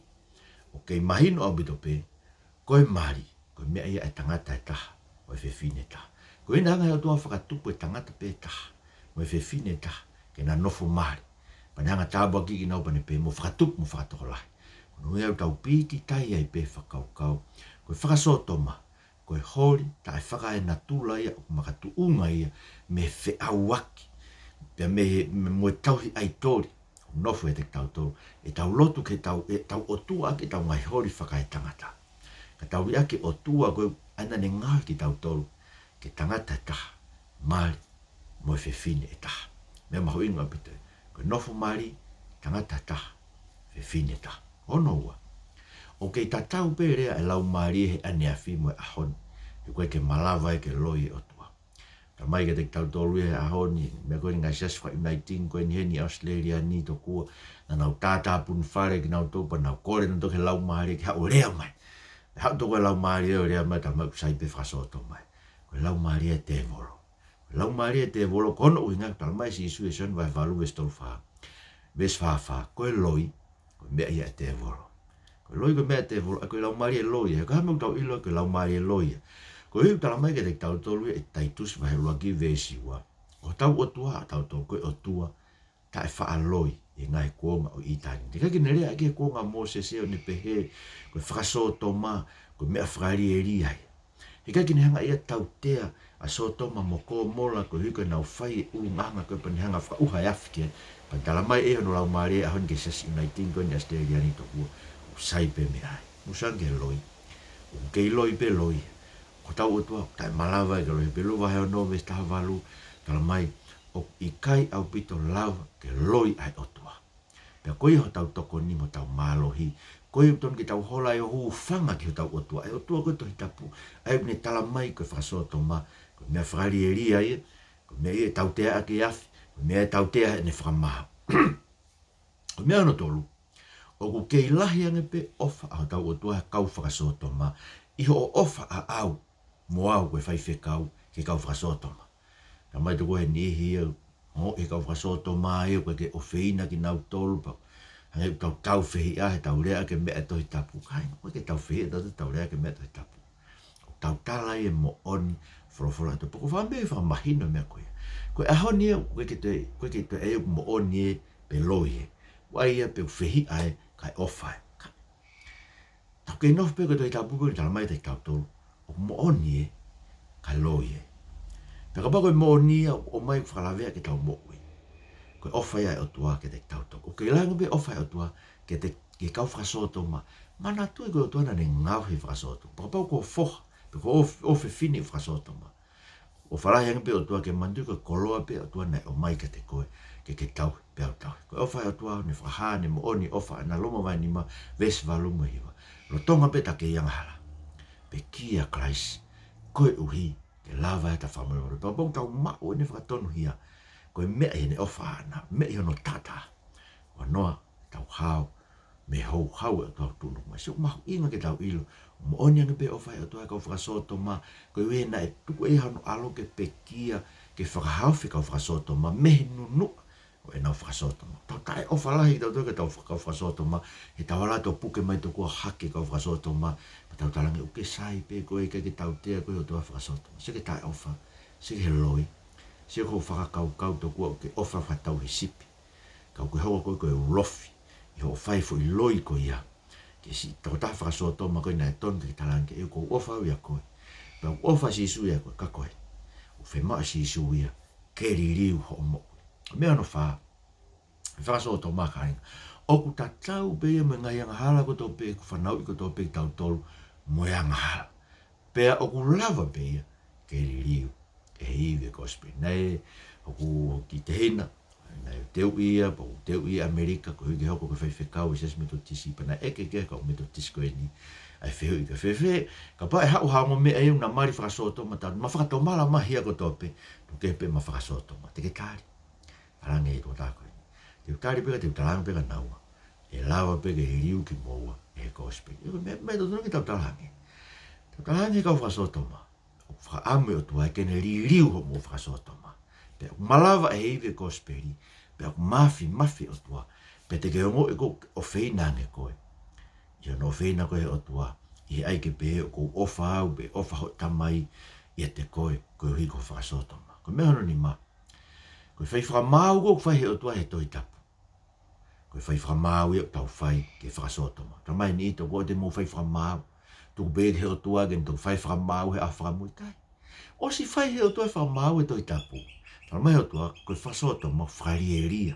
ʻoku kei mahino ʻaupito pē, ko e mali, ko e meʻa ia ʻa e tangata ʻe taha mo e fefine ʻe taha. Ko ʻene hanga ʻe he ʻOtua ʻo fakatupu e tangata pē ʻe taha mo e fefine ʻe taha ke na nofo mali. Pea ne hanga ʻo tāpuakiʻi kinaua pea ne pehē, mo fakatupu mo fakatokolahi. Ko hono ʻuhinga ia ʻoku tau pīkitai ai pē e fakakaukau ko e fakasōtoma ko e holi taʻefakaenatula ia ʻoku makatuʻunga ia mei he feʻauaki, pea mei he, mei, mo e tauhi ʻaitoli ʻoku nofo ʻiate kitautolu. ʻEtau lotu ki heʻetau, ʻetau ʻOtua ʻaki ʻetau ngaahi holi fakaetangata. Ka tau liʻaki e ʻOtua ko ē ʻa ia naʻa ne ngaohi kitautolu ke tangata ʻe taha, mali, mo e fefine ʻe taha. Meʻa mahuʻinga ʻaupito ia. Ko e nofo mali, tangata ʻe taha, fefine ʻe taha. Hono ua, ʻoku kei tatau pē e lea ʻa e Laumālie he ʻaneafi mo e ʻaho ni, he ʻoku ʻikai ke malava ai ke loi e ʻOtua. Talamai kiate kitautolu ia he ʻaho ni, meʻa ko eni ngaahi siasi faka-Uniting ko eni heni ʻAositelēlia ni tokua, naʻa nau tātāpuni fale kinautolu pea nau kole nautolu ki he Laumālie ke haʻu ʻo lea mai. Haʻu tokoua e Laumālie ʻo lea mai, talamai ʻoku sai pē fakasōtoma ia. Ko e laumālie ʻo e tēvolo. Ko e laumālie ʻo e tēvolo, ko hono ʻuhinga, talamai ʻe Sīsū ʻia Sione vahe valu veesi tolu fā. Veesi fā fā, ko e loi, ko e meʻa ia ʻa e tēvolo. Ko e loi ko e meʻa ʻa e tēvolo, ʻa ia ko e laumālie loi ia. He ko e hā e meʻa ʻoku tau ʻilo ko e laumālie loi ia? Koeʻuhi ʻoku talamai kiate kitautolu ia ʻe Taitusi vahe ʻuluaki veesi ua, ko hotau ʻOtua ʻatautolu ko e ʻOtua taʻefaʻaloi ʻi he ngaahi kuonga ʻo ʻitāniti. He ʻikai ke ne lea ki he kuonga ʻo Mōsese ʻo ne pehē ko e fakasōtoma ko e meʻa fakalielia ia. He ʻikai ke ne hanga ʻe ia ʻo tautea ʻa Sōtoma mo Kōmola koeʻuhi ko ʻenau fai e ʻulungaanga ko ē pea ne hanga ʻo fakaʻuha e afi ki ai. Pea talamai ʻe hono laumālie he ʻaho ni ki he siasi Uniting ko eni ʻAositelēlia ni tokua, ʻoku sai pē meʻa ia. Mou sio ange ki he loi. ʻOku kei loi pē loi. Ko hotau ʻOtua ʻoku taʻemalava ia ke loi. Hepelū vahe ono veesi taha valu, talamai ʻoku ʻikai ʻaupito lava ke loi ʻa e ʻOtua. Pea ko ia hotau tokoni mo hotau mālohi. Ko ia ʻoku totonu ke tau hola ai ʻo hūfanga ki hotau ʻOtua. ʻA e ʻOtua ko e Tohi Tapu, ʻa ia ʻoku ne talamai ko e fakasōtoma ko e meʻa fakalielia ia, ko e meʻa ia ʻe tautea ʻaki e afi, ko e meʻa ʻe tautea ʻaki ʻene fakamaau. Ko e meʻa hono tolu, ʻoku kei lahi ange pē ʻofa ʻa hotau ʻOtua he kau fakasōtoma ʻi hoʻo ʻofa ʻaʻau mo au ko e faifekau ki he kau fakasōtoma. Talamai tokua ʻe he niʻihi ia, ʻo e kau fakasōtoma ia, ʻoku ʻikai ke ʻofeina kinautolu pea hangē ʻoku tau tāufehiʻa he tau lea ʻaki e meʻa ʻa e Tohi Tapu. ʻIkai, ʻoku ʻikai ke tāufehiʻa tautolu he tau lea ʻaki e meʻa ʻa e Tohi Tapu. ʻOku tau tala ia e moʻoni ʻo e folofola ʻa e Tohi Tapu. Ko e fakaʻamu ia ke fakamahino e meʻa ko ia. Ko e ʻaho ni ia, ʻoku ʻikai ke toe, ʻoku ʻikai ke toe ʻai ʻoku moʻoni ē pe loi ē. ʻOku ʻai ia pe ʻoku fehiʻa ē, kae ʻofa ē. Ka tau kei nofo pē ko e Tohi Tapu ko eni talamai kiate kitautolu ʻoku moʻoni ē, kae loi ē. Pea kapau ko e moʻoni ia ʻoku ʻomai ʻo fakalavea ki heʻetau moʻui, ko e ʻofa ia ʻa e ʻOtua kiate kitautolu. ʻOku kei lahi ange pē ʻofa ʻa e ʻOtua kiate, ki he kau fakasōtoma. Manatuʻi ko e ʻOtua naʻa ne ngaohi e fakasōtoma. Pea kapau ko ho foha pe ko ho ʻo, ʻofefine ʻoku fakasōtoma, ʻofa lahi ange pē ʻOtua ke manatuʻi ko e koloa pē ʻa e ʻOtua naʻe ʻomai kiate koe ke ke tauhi pea u tauhi. Ko e ʻofa ʻa e ʻOtua ʻoku ne fakahā ʻene moʻoni ʻofa ʻana, Loma vahe nima veesi valu mo e hiva. Lolotonga pē ʻeta kei angahala, pekia ʻa Kalaisi koeʻuhi ke lava ʻeta fakamolemole. Pea kapau ʻoku tau maʻu ʻene fakatonuhia, ko e meʻa ʻi heʻene ʻofa ʻana, meʻa ʻi hono taʻataʻa, ʻoua naʻa tau hao mei he houhau ʻa e ʻOtua ʻoku tuʻunuku mai. Sio, ʻoku mahuʻinga ke tau ʻilo, moʻoni ange pē ʻofa ʻa e ʻOtua ki he kau fakasōtoma, koeʻuhi naʻe tuku ʻe ia hono ʻAlo ke pekia, ke fakahaofi e kau fakasōtoma mei he nunuʻa ʻo ʻenau fakasōtoma. Tau taʻeʻofa lahi kitautolu ki he kau fakasōtoma, he tau ala atu ʻo puke mai tokua hake e kau fakasōtoma, pea tau talaange ʻoku ke sai pē koe, ʻikai ke tautea koe ʻe he ʻOtua e fakasōtoma. Sio ki he taʻeʻofa, sio ki he loi, sio ki hoʻo fakakaukau tokua ʻoku ke ʻofa fakatauhisipi. Ka ʻoku ke hoko koe ko e ulofi ʻi hoʻo fai e foʻi loi ko ia ki he siʻi tokotaha fakasōtoma ko ē naʻe tonu ke talaange ʻe ia, ʻoku ou ʻofa au ʻia koe. Pea ʻoku ʻofa ʻa Sīsū ʻia koe, ka ko e, ʻoku fiemaʻu ʻe Sīsū ia ke liliu hoʻo moʻui. Meʻa hono fā, e fakasōtoma, kāinga, ʻoku tatau pē ia mo e ngaahi angahala kotoa pē, ʻoku fanauʻi kotoa pē kitautolu mo e angahala. Pea ʻoku lava pē ia ke liliu ʻe he ivi ʻo e kosipeli. Naʻe, ʻoku, ʻoku ki tehina, naʻe teuʻi ia, pea ʻoku teuʻi ʻi ʻAmelika, koeʻuhi ke hoko ko e faifekau ʻi he Siasi Metotisi, pea naʻe ʻeke ki he kau Metotisi ko eni ʻa e fehuʻi ko e fēfē, kapau ʻe haʻu ha ongo meʻa ia ʻoku na mali fakasōtoma, ta ma fakatomala mai ia kotoa pē, tuku kehe pē ma fakasōtoma. Te ke tali. Talaange ʻe he tokotaha ko eni, te u tali pē ka te u talaange pē kia naua, ʻe lava pē ke liliu kimoua ʻe he kosipeli. ʻIo, meʻa, meʻa totonu ke tau talaange. Tau talaange ki he kau fakasōtoma, ʻoku fakaʻamu e ʻOtua ke ne liliu hoʻomou fakasōtoma. Pea ʻoku malava ʻe he ivi ʻo e kosipeli, pea ʻoku māfimafi e ʻOtua, pea te ke ongoʻi ʻoku ʻofeina ange koe ʻi hono ʻofeina koe ʻe he ʻOtua, ʻi he ʻai ke pehē ʻoku ou ʻofa au pe ʻofa hoʻo tamai ʻiate koe koeʻuhi ko hoʻo fakasōtoma. Ko e meʻa hono nima, ko e fai fakamaau ʻoku fai ʻe he ʻOtua he Tohi Tapu, ko e fai fakamaau ia ʻoku tau fai ki he fakasōtoma. Talamai ʻe he niʻihi tokua, ʻoua te mou fai fakamaau. Tuku pē ki he ʻOtua ke ne toki fai fakamaau he ʻaho fakamui, ʻikai. ʻOsi fai ʻe he ʻOtua e fakamaau he Tohi Tapu. Talamai ʻe he ʻOtua ko e fakasōtoma ʻoku fakalielia.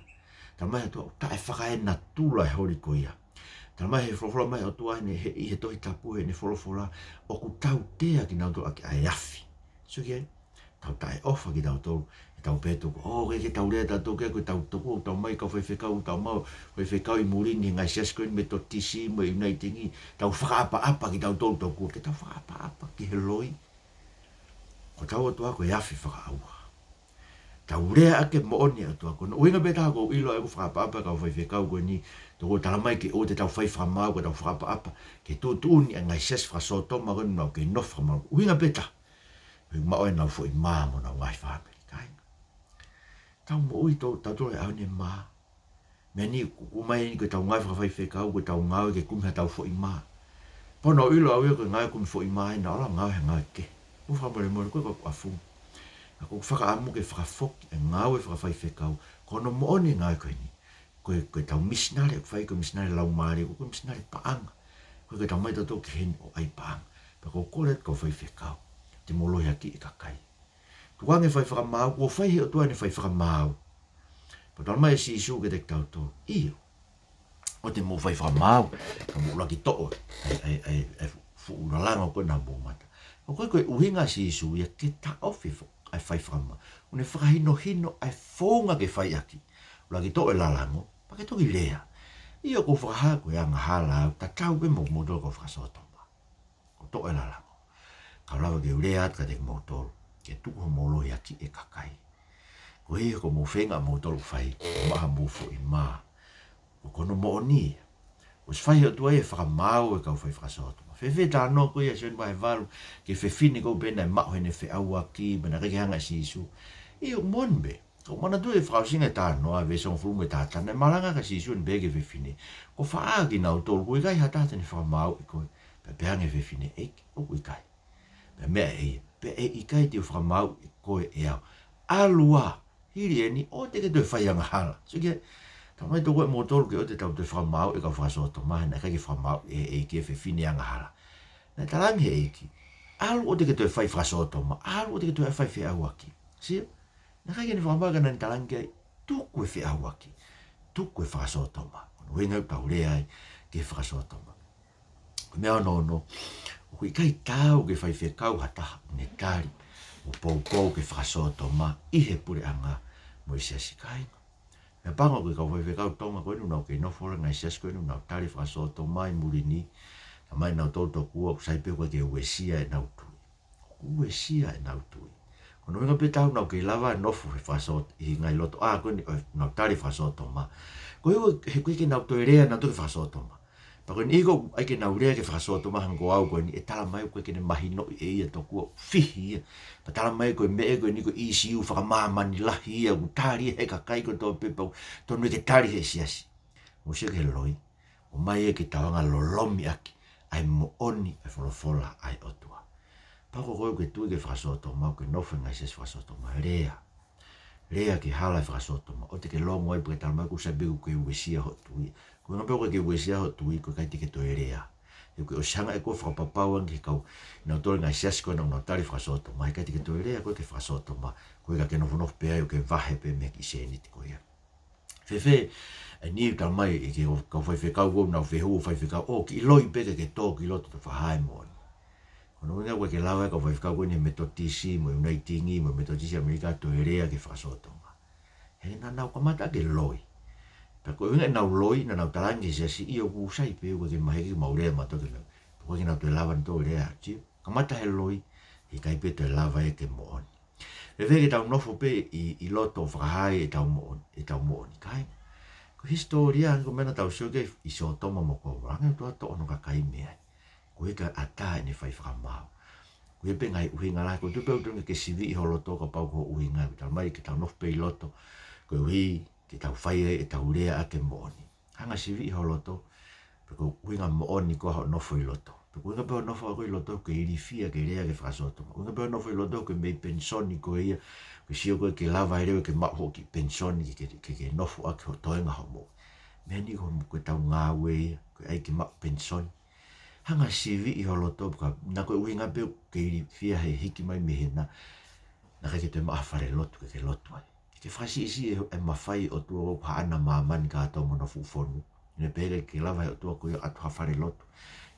Talamai ʻe he ʻOtua ʻoku taʻefakaenatula e holi ko ia. Talamai ʻe he folofola mai ʻa e ʻOtua ʻi he, ʻi he Tohi Tapu, ʻi heʻene folofola, ʻoku tautea kinautolu ʻaki ʻa e afi. Sio ki ai, tau taʻeʻofa kitautolu, ʻe tau pehē tokua, ʻoku ʻikai ke tau lea tautolu ki ai, ko e tau tokua, tau mai kau faifekau, tau mau faifekau ʻi muli ni he ngaahi siasi ko eni Metotisi mo e Uniting, tau fakaʻapaʻapa kitautolu tokua, ke tau fakaʻapaʻapa ki he loi. ʻOku tau ʻOtua ko e afi fakaʻauha. Tau leaʻaki e moʻoni ʻa e ʻOtua. Ko hono ʻuhinga pē taha ʻoku ou ʻilo ai ʻoku fakaʻapaʻapa e kau faifekau ko eni, toko tala mai ke ʻoua te tau fai fakamaau, ka tau fakaʻapaʻapa ke tuʻutuʻuni e ngaahi siasi fakasōtoma ko eni ʻoku nau kei nofo fakamaau. ʻUhinga pē taha, ʻoku maʻu ai ʻenau foʻi mā mo ʻenau ngaahi fāmili. Kāinga, tau moʻui tau, tau tolo e ʻaho ni mā. Meʻa ni ʻoku, ʻoku ʻomai eni ko ʻetau ngāue fakafaifekau, ko ʻetau ngāue ke kumi haʻatau foʻi mā. Pau naʻa ku ʻilo au ia ko e ngāue kumi foʻi mā ʻi he ʻaho ni, ngāue he ngāue kehe. Mou fakamolemole, ko e kau ʻafunga. Ka ʻoku ou fakaʻamu ke fakafoki e ngāue fakafaifekau, ko hono moʻoni e ngāue ko eni. Ko e, ko ʻetau misinale ʻoku fai, ko e misinale laumālie, ko e misinale paʻanga. Ko e, ko ʻetau ō mai tautolu ki heni ʻo ʻai paʻanga. Pea ʻoku ou kole atu ki he kau faifekau, te mou lohiakiʻi e kakai. Tukuange e fai fakamaau, kuo fai ʻe he ʻOtua ʻene fai fakamaau. Pea tala mai ʻe Sīsū kiate kitautolu, ʻio, ʻoua te mou fai fakamaau, ka mou ʻuluaki toʻo ʻa e, ʻa e, ʻa e, ʻa e fuʻu lalango ko ē ʻi homou mata. Ko e, ko e ʻuhinga ʻa Sīsū ia ke taʻofi fo-, ʻa e fai fakamaau. ʻOku ne fakahinohino ʻa e founga ke fai ʻaki. ʻUluaki toʻo e lalango, pea ke toki lea. ʻIo, ʻoku ou fakahā ko e angahala au, tatau pē mo kimoutolu kau fakasōtoma. Kuo toʻo e lalango. Ka u lava ke u lea atu kiate kimoutolu, ke tuku hoʻomou lohiakiʻi e kakai. Koeʻuhi ko hoʻomou feinga ʻamoutolu ʻoku fai, ʻo maʻu haʻamou foʻi mā. Ko hono moʻoni ia. ʻOsi fai ʻe he ʻOtua e fakamaau e kau fai fakasōtoma. Fēfē e talanoa ko ia ʻi Sione vahe valu ki he fefine ko ē naʻe maʻu heʻene feʻauaki, pea naʻe ʻikai ke hanga ʻe Sīsū? ʻIo, moʻoni pē. Ka ʻoku ou manatuʻi e fakaʻosinga e talanoa, veesi hongofulu mā taha, naʻe malanga ʻa Sīsū ʻo ne pehē ki he fefine, ko e fā ʻa kinautolu, ʻoku ʻikai ha taha te ne fakamaauʻi koe? Pea pehē ange ʻe he fefine, ʻEiki, ʻoku ʻikai. Pea meʻa ʻe ia, pea ʻe ʻikai te u fakamaauʻi koe ʻe au. ʻAlu ā, hili eni, ʻoua te ke toe fai angahala. Sio ki ai, talamai ʻe he ʻOtua kiate kimoutolu ke ʻoua te tau toe fakamaauʻi e kau fakasōtoma, he naʻe ʻikai ke fakamaauʻi ʻe he ʻEiki e fefine angahala. Naʻe talaange ʻe he ʻEiki, ʻalu ʻoua te ke toe fai fakasōtoma, ʻalu ʻoua te ke toe fai feʻauaki. Sio? Naʻe ʻikai ke ne fakamaau, ka naʻa ne talaange ki ai, tuku e feʻauaki, tuku e fakasōtoma. Ko hono ʻuhinga ʻoku tau lea ai ki he fakasōtoma. Ko e meʻa hono ono, ʻoku ʻikai taau ke faifekau ha taha ʻoku ne tali ʻo poupou ki he fakasōtoma ʻi he puleʻanga mo e siasi, kāinga. Meʻapango ko e kau faifekau Tonga ko eni ʻoku nau kei nofo holo he ngaahi siasi ko eni ʻoku nau tali e fakasōtoma ʻi muli ni, talamai ʻe nautolu tokua ʻoku sai pē ʻoku ʻikai ke uesia ʻenau tui. ʻOku uesia ʻenau tui. Ko hono ʻuhinga pē taha ʻoku nau kei lava ʻo nofo he fakasōt-, ʻi he ngaahi lotoʻā ko eni ʻoku nau tali e fakasōtoma. Koeʻuhi he ʻoku ʻikai ke nau toe lea nautolu ki he fakasōtoma. Pea ko eni ʻoku ʻai ke nau lea ki he fakasōtoma, hangē ko au ko eni, ʻe talamai ʻoku ʻikai ke ne mahinoʻi ʻe ia tokua, fihi ia. Pea talamai ko e meʻa ko eni ko e ʻīsiu fakamāmani lahi ia, ʻoku tali ʻe he kakai kotoa pē pea ʻoku tonu ia ke tali ʻe he siasi. Mou sio ki he loi, ʻomai ia ke tau hanga ʻo lolomi ʻaki ʻa e moʻoni ʻa e folofola ʻa e ʻOtua. Pea ko koe ʻoku ke tui ki he fakasōtoma, ʻoku ke nofo he ngaahi siasi fakasōtoma, lea. Lea ki he hala ʻo e fakasōtoma. ʻOua te ke longo ai pea ke talamai ʻoku sai pē ʻoku ke uesia hoʻo tui. Ko e ʻuhinga pē ʻoku ʻikai ke uesia hoʻo tui, ʻoku ʻikai te ke toe lea. He ʻoku ke ʻosi hanga ʻe koe ʻo fakapapauʻi ange ki he kau, nautolu e ngaahi siasi ko ena ʻoku nau tali e fakasōtoma, he ʻikai te ke toe lea koe ki he fakasōtoma, koeʻuhi ka ke nofonofo pē ai ʻo ke vahe pē mei he kiʻi sēniti ko ia. Fēfē, ʻa eni ʻoku talamai ʻe he kau faifekau ʻoku nau fehuʻi ʻe he faifekau, ʻo kiʻi loi pē ke ke tō ki loto ʻo fakahā e moʻoni. Ko hono ʻuhinga ʻoku ʻikai ke lava ʻe he kau faifekau ko eni he Metotisi mo e ʻIunaitingi mo e Metotisi ʻAmelika ʻo toe lea ki he fakasōtoma. He naʻa nau kamata ʻaki e loi. Pea ko e ʻuhinga ʻenau loi, naʻa nau talaange ki he siasi, ʻio, ʻoku sai pē, ʻoku ʻikai ke maheki ke mau lea mautolu ki he meʻa. Pea ʻoku ʻikai ke nau toe lava nautolu ʻo lea, sio. Kamata he loi, he ʻikai pē toe lava ia ke moʻoni. Fēfē ke tau nofo pē ʻi, ʻi loto ʻo fakahā ʻetau moʻoni, ʻetau moʻoni, kāinga. Ko e hisitōlia, ko e meʻa naʻa tau sio ki ai ʻi Sōtoma mo Kōmola, hangē ʻOtua toʻo hono kakai mei ai. Koeʻuhi ko e ʻatā ʻene fai fakamaau. Ko ia pē ngaahi ʻuhinga lahi, ko e tuʻu pē ʻoku tonu ke ke siviʻi ho loto kapau ko hoʻo ʻuhinga, ʻoku talamai ke tau nofo pē ʻi loto, koeʻuhi ke tau fai ai ʻetau lea ʻaki e moʻoni. Hanga ʻo siviʻi ho loto, pe ko e ʻuhinga moʻoni koā hoʻo nofo ʻi loto. Pe ko e ʻuhinga pē hoʻo nofo ʻaki ʻi loto ke ilifia ke lea ki he fakasōtoma. ʻUhinga pē hoʻo nofo ʻi loto ke mei penisoni koe ia, ke sio koe ke lava e leʻo ke maʻu hoʻo kiʻi penisoni ke, ke, ke, ke nofo ʻaki hoʻo toenga hoʻo moʻui. Meʻa ni ko, ko ʻetau ngāue ia, ko e ʻai ke maʻu penisoni. Hanga ʻo siviʻi ho loto, ka naʻa ko e ʻuhinga pē ke ilifia he hiki mai mei hena, naʻa ke toe maʻu ha fale lotu ke ke lotu ai. Ke fakasiʻisiʻi e, e mafai ʻo e ʻOtua ʻoku haʻana māmani kātoa mo hona fuʻu fonu. Ne pehē ke lava ʻe he ʻOtua ko ia ʻoatu ha fale lotu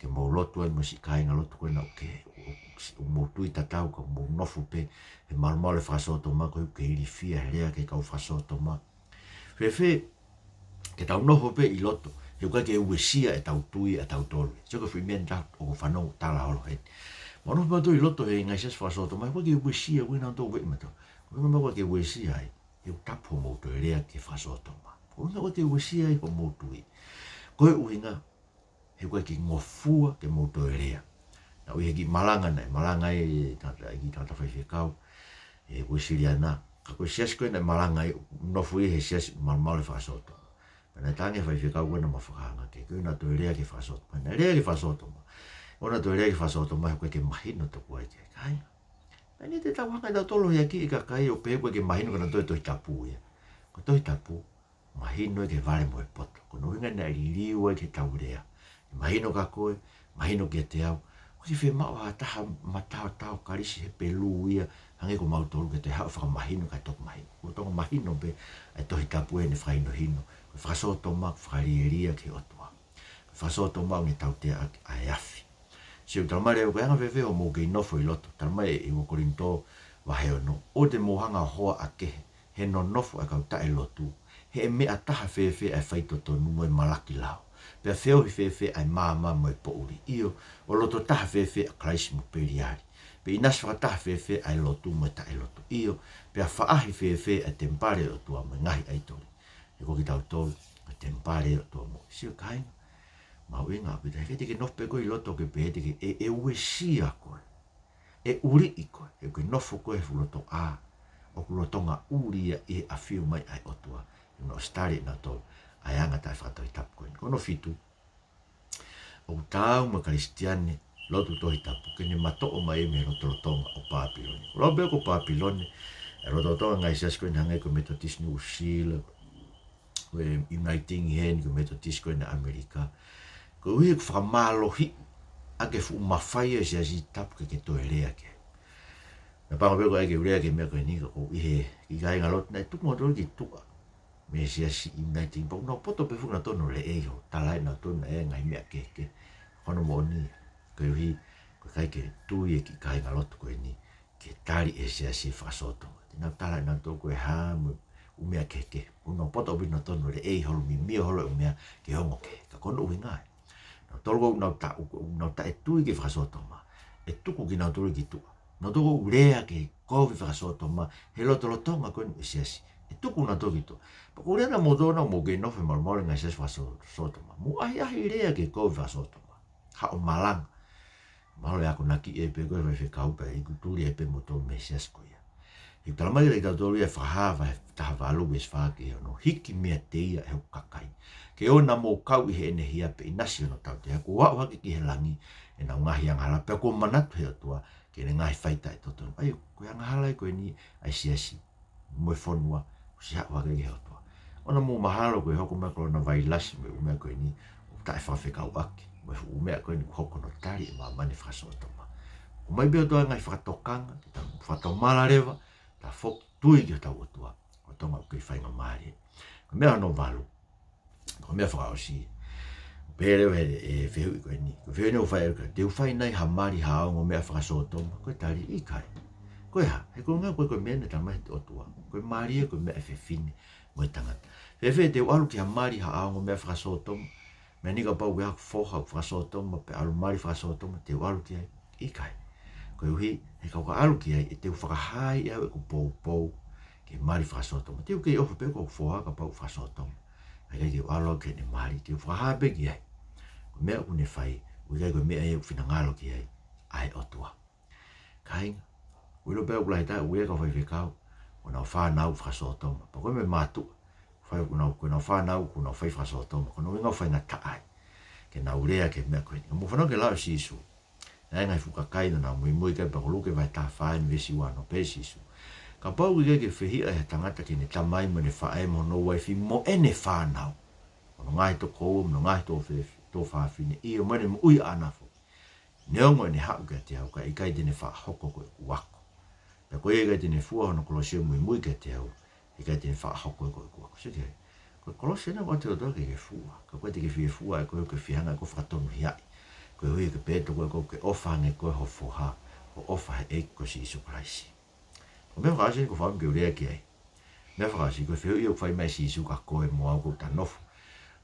ke mou lotu ai mo siʻi kāingalotu ko ena ʻoku ke, ʻoku mou tui tatau ka mou nofo pē he malumalu e fakasōtoma koeʻuhi ke ilifia he lea ki he kau fakasōtoma. Fēfē ke tau nofo pē ʻi loto, he ʻoku ʻikai ke uesia ʻetau tui ʻatautolu. Sio ki he foʻi meʻa ni ʻoku ou fanongo tala holo heni. Mou nofo mautolu ʻi loto he ngaahi siasi fakasōtoma, ʻoku ʻikai ke uesia, ʻoku ʻikai ke nau tō ueʻi mautolu. Ko e ʻuhinga ʻoku ʻikai ke uesia ai, he ʻoku tapu hoʻomou toe lea ki he fakasōtoma. Ko e ʻuhinga ʻoku ʻikai ke uesia ai hoʻomou tui. Ko e ʻuhinga, he ʻoku ʻikai ke ngofua ke mou toe lea. Naʻe ʻi ai e kiʻi malanga naʻe malanga ai e tangata, e kiʻi tangata faifekau, e Uēsiliana. Ka ko e siasi ko ē naʻe malanga ai, nofo ia he siasi malumalu e fakasōtoma. Pea naʻe talaange ʻe he faifekau ko ē naʻá ma fakahanga ki ai, ke ʻoua naʻa toe lea ki he fakasōtoma. Naʻe lea ki he fakasōtoma. ʻOua naʻa toe lea ki he fakasōtoma, he ʻoku ʻikai ke mahino tokua ia ki he kāinga. Pea ʻi he taimi ʻoku hanga ʻe tautolu ʻo hiakiʻi e kakai ʻo pehē ʻoku ʻikai ke mahino ka naʻe toe Tohi Tapu ia. Ko e Tohi Tapu, mahino ia ki he vale mo e poto. Ko hono ʻuhinga naʻe liliu ai ki heʻetau lea. ʻE mahino kia koe, mahino kiate au. ʻOku ʻikai fiemaʻu ha taha mataotao Kalisi Hepelū ia, hangē ko mautolu ke toe haʻu ʻo fakamahino kae toki mahino. Ko e tōʻonga mahino pē ʻa e Tohi Tapu ʻene fakahinohino. Ko e fakasōtoma, ko e fakalielia ki he ʻOtua. Ko e fakasōtoma ʻoku ne tautea ʻaki ʻa e afi. Sio, talamai leva, ko e anga fēfē hoʻomou kei nofo ʻi loto, talamai ʻe ua Kolinitō vahe ono, ʻoua te mou hanga ʻo hoa ʻa kehe, he nonofo ʻa e kau taʻelotu, he ʻe meʻa taha fēfē ʻa e faitotonu mo e malaki lao, pea feohi fēfē ʻa e maama mo e poʻuli, ʻio, ʻo loto taha fēfē ʻa Kalaisi mo Peliali, pe ʻinasi fakataha fēfē ʻa e lotu mo e taʻelotu, ʻio, pea faʻahi fēfē ʻa e temipale ʻo e ʻOtua mo e ngaahi ʻaitoli. He ko kitautolu ko e temipale ʻo e ʻOtua moʻui. Sio kāinga, mahuʻinga ʻaupito, he ʻikai te ke nofo pē koe ʻi loto ke pehē te ke, ʻe, ʻe uesia koe, ʻe ʻuliʻi koe, he ʻoku ke nofo koe he fuʻu loto ʻā, ʻoku lolotonga ʻuli ia ʻi he ʻafio mai ʻa e ʻOtua. He naʻe ʻosi tali ʻe nautolu ʻa e anga taʻefakatohitapu ko eni. Ko hono fitu, ʻoku taau mo e Kalisitiane lotu Tohi Tapu ke ne matoʻo mai mei he lotolotonga ʻo Pāpilone. ʻOku lau pē ko Pāpilone, ʻa e lotolotonga ngaahi siasi ko eni hangē ko e Metotisi Nuʻusila, ko e Uniting heni, ko e Metotisi ko eni ʻAmelika. Koeʻuhi ʻoku fakamālohiʻi ʻaki e fuʻu mafai ʻa e Siasi Tapu ke ke toe lea ki ai. Naʻe pango pē ko ē ke u lea ki he meʻa ko eni, ka ʻoku ʻi he kiʻi kāingalotu naʻe tuku mautolu ki tuʻa mei he Siasi Uniting, pea ʻoku nau poto pē fuʻu nautolu ʻo leʻei ʻo tala ʻe nautolu naʻe ʻi ai e ngaahi meʻa kehekehe. Ko hono moʻoni, koeʻuhi ʻoku ʻikai ke tui e kiʻi kāingalotu ko eni ki he tali ʻe he siasi e fakasōtoma. Te nau tala ʻe nautolu ko e hā mo e ʻū meʻa kehekehe. ʻOku nau poto ʻaupito nautolu ʻo leʻei holo, mimio holo e ʻū meʻa ke ongo kehe. Ka ko hono ʻuhinga ē, nautolu ʻoku nau ta-, ʻoku nau taʻetui ki he fakasōtoma, ʻe tuku kinautolu ki tuʻa. Nautolu ʻoku lea ki he kovi fakasōtoma he lotolotonga ko eni e siasi, ʻe tuku nautolu ki tuʻa. Pea ko e lea naʻa mou tō naʻa mou kei nofo he malumalu e ngaahi siasi fakasōtoma, mou ʻahiʻahi lea ki he kovi fakasōtoma. Haʻu ʻo malanga. Mahalo ʻe akonaki ʻe pē ko e faifekau pea ʻiku tuli ʻe pē moutolu mei he siasi ko ia. He talamai kiate kitautolu ia ʻe Fakahā vahe taha valu veesi fā ki he ono, hiki meiate ia ʻa hoku kakai, ke ʻoua naʻa mou kau ʻi heʻene hia pe ʻinasi ʻi hono tautea, kuo aʻu hake ki he langi ʻenau ngaahi angahala, pea kuo manatu ʻe he ʻOtua ki heʻene ngaahi fai taʻetotonu. ʻA ia, ko e angahala ia ko eni ʻa e siasi mo e fonua, ʻosi haʻu hake ki he ʻOtua. ʻOua naʻa mou mahalo ko e hoko mai e kolona vailasi mo e ʻū meʻa ko eni, ʻo taʻefakafekauʻaki mo e fuʻu meʻa ko eni kuo hoko hono tali ʻe māmani e fakasōtoma. ʻOmai pē ʻe he ʻOtua e ngaahi fakatokanga, ke tau fakatomala leva, tafoki, tui ki hotau ʻOtua, ʻo Tonga ʻoku kei faingamālie. Ko e meʻa hono valu, ko e meʻa fakaʻosi. Pehē leva ʻe he, ʻe he fehuʻi ko eni. Ko e fehuʻi eni ʻoku fai ʻe au, te u fai nai ha mali, ha ongo meʻa fakasōtoma? Ko e tali, ʻikai. Ko e hā? He ko e ʻuhinga ko e, ko e meʻa naʻe talamai ʻe he ʻOtua, ko e mali ia ko e meʻa ʻa e fefine mo e tangata. Fēfē te u ʻalu ki ha mali, ha ongo meʻa fakasōtoma? Meʻa ni kapau ʻoku ʻi ai haku foha ʻoku fakasōtoma, pea ʻalu mali fakasōtoma, te u ʻalu ki ai? ʻIkai. Koeʻuhi, he kapau ʻoku ou ʻalu ki ai, ʻe te u fakahā ʻe au ʻeku poupou ki he mali fakasōtoma. Te u kei ʻofa pē ki hoku foha kapau ʻoku fakasōtoma. ʻIkai ke u ʻalu au ki heʻene mali, te u fakahā pē ki ai ko e meʻa ʻoku ne fai, ʻoku ʻikai ko e meʻa ia ʻoku finangalo ki ai ʻa e ʻOtua. Kāinga, ʻoku ʻilo pē ʻoku lahi taha ʻoku ʻi ai e kau faifekau ʻoku nau fānau fakasōtoma. Pea ko e meʻa mātuʻa, fai ʻoku nau, ko ʻenau fānau ʻoku nau fai fakasōtoma. Ko hono ʻuhinga ʻoku faingataʻa ai ke nau lea ki he meʻa ko eni. Ka mou fanongo ki he lau ʻa Sīsū. Naʻe ʻi ai e ngaahi fuʻu kakai naʻa nau muimui ki ai, pea ko Luke vahe taha fā eni veesi ua ono, pehē ʻe Sīsū, kapau ʻoku ʻikai ke fehiʻa ʻe ha tangata ki heʻene tamai mo ʻene faʻē mo hono uaifi mo ʻene fānau, mo hono ngaahi tokoua mo hono ngaahi tuofefi-, tuofāfine, ʻio, mo ʻene moʻui ʻaʻana foki, neongo ʻene haʻu kiate au, ka ʻe ʻikai te ne faʻa hoko ko ʻeku ako. Pea ko ia ʻe ʻikai te ne fua hono kolosi ʻo muimui kiate au, ʻe ʻikai te ne faʻa hoko ia ko ʻeku ako. Sio ki ai. Ko e kolosi ʻena ʻoku ʻoatu ʻe he ʻOtua ke ke fua. Kapau te ke fie fua ʻe koe, ʻoku ke fie hanga ʻe koe ʻo fakatonuhiaʻi. Koeʻuhi ke pehē ʻe he ʻOtua ko ē ʻoku ke ʻofa ange koe ho foha, ʻo ʻofa he ʻEiki ko Sīsū Kalaisi. Ko e meʻa fakaʻosi eni ʻoku ou fakaʻamu ke u lea ki ai. Meʻa fakaʻosi, ko e fehuʻi ʻoku fai mai ʻe Sīsū kia koe mo au ʻoku ta nofo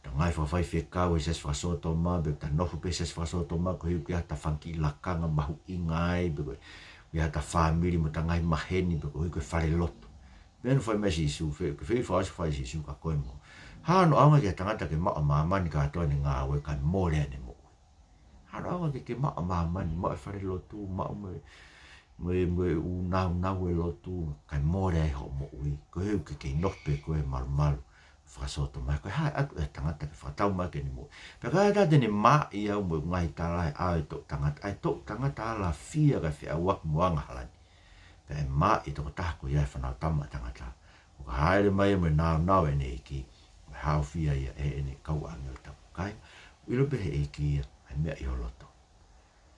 Ta ngaahi fakafaifekau he siasi fakasōtoma, pe ta nofo pē he siasi fakasōtoma, koeʻuhi ko e hā, ta fanga kiʻi lakanga mahuʻinga ai, pe ko e hā, ta fāmili mo ta ngaahi maheni, pe koeʻuhi ko e falelotu. Pea naʻe fai mai Sīsū, fe-, ke fei fakaʻosi fai Sīsū ka ko e mo. Hā hono ʻaonga ki he tangata ke maʻu ʻa māmani kātoa ʻene ngāue kae mole ʻene moʻui. Hā hono ʻaonga ke ke maʻu ʻa māmani, maʻu e falelotu, maʻu mo e, mo e, mo e ʻū nāunau e lotu, kae mole ai hoʻo moʻui. Koeʻuhi ke ke nofo pē koe he malumalu fakasōtoma. Ko e hā e ʻatu ʻe he tangata ke fakatau mai ʻaki ʻene moʻui. Pea ka ʻi ai ha taha te ne mā ia mo e ngaahi tala he ʻao ʻo e toʻu tangata, ʻa e toʻu tangata ʻalafia kae feʻauaki mo angahala ni. Pea ʻe mā ʻe he tokotaha ko ia e Fanautama ʻa Tangata. ʻO ka hāʻele mai ia mo e nāunau ʻene ʻEiki, ʻe haofia ia ʻe heʻene kau ʻāngelo tapu. Kāinga, ʻilo pē ʻe he ʻEiki ia ʻa e meʻa ʻi ho loto.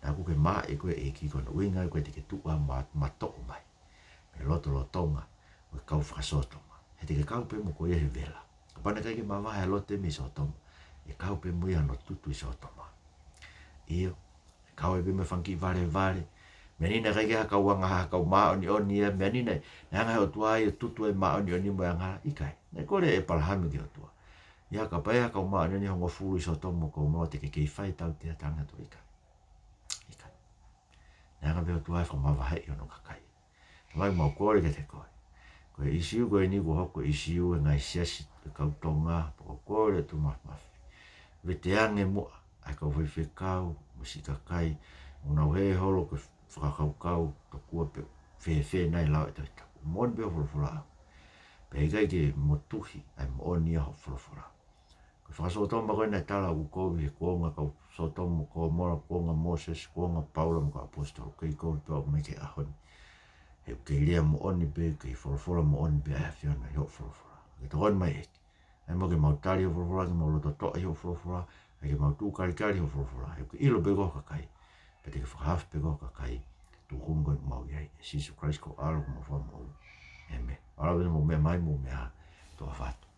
Naʻa ʻoku ke mā ʻe koe ʻe he ʻEiki, ko hono ʻuhinga ia ʻoku ʻikai te ke tuʻu ʻo ma-, matoʻo mai mei he lotolotonga ʻo e kau fakasōtoma. He te ke kau pē mo ko ia he vela. Kapau naʻe ʻikai ke mavahe ʻa Lote mei Sōtoma, ʻe kau pē mo ia hono tutu ʻi Sōtoma. ʻIo, kau ai pē mo e fanga kiʻi valevale. Meʻa ni naʻe ʻikai ke ha kau anga, ha kau māʻoniʻoni ia. Meʻa ni naʻe, naʻe hanga ʻe he ʻOtua ia ʻo tutu ai e māʻoniʻoni mo e angahala? ʻIkai. Naʻe kole ʻe ʻĒpalahame ki he ʻOtua, ʻi ha, kapau ʻe ʻi ai ha kau māʻoniʻoni ʻe hongofulu ʻi Sōtoma mo Kōmola, te ke kei fai tautea ʻa e tangata ʻe taha? ʻIkai. Naʻe hanga pē ʻe he ʻOtua ʻo fakamavaheʻi hono kakai. Talamai, mau kole kiate koe, ko e ʻīsiu ko eni kuo hoko ko e ʻīsiu he ngaahi siasi ʻo e kau Tonga, pea ʻoku ou kole atu Māfimafi, veteange muʻa ʻa e kau faifekau mo e siʻi kakai, ʻoku nau hē holo ko e fakakaukau tokua pe fēfē nai e lau ʻa e Tohi Tapu. Moʻoni pē hoʻo folofola ʻaʻaku. Pea ʻikai ke motuhi ʻa e moʻoni ʻo hoʻo folofola. Ko e fakasōtoma ko ē naʻe tala ʻoku kovi he kuonga kau Sōtoma mo Kōmola, kuonga Mōsese, kuonga Paula mo e kau ʻaposetolo, kei kovi pē ʻo aʻu mai ki he ʻaho ni. He ʻoku kei lea moʻoni pē, kei folofola moʻoni pē ʻa e ʻAfiona ʻi hoʻo folofola. Ke tokoni mai ʻEiki. ʻAi muʻa ke mau tali hoʻo folofola, ke mau loto toʻa ʻi hoʻo folofola, ʻai ke mau tuʻu kalikali ʻi hoʻo folofola. He ʻoku ke ʻilo pē ko ho kakai, pea te ke fakahaofi pē ko ho kakai ki he tūkunga ʻoku mau ʻi ai. ʻIa Sīsū Kalaisi ko ho ʻAlo mo ho Fakamoʻui. ʻĒmeni. ʻAlu ā, mou meʻa mai, mou meʻa ā, tau ʻofa atu.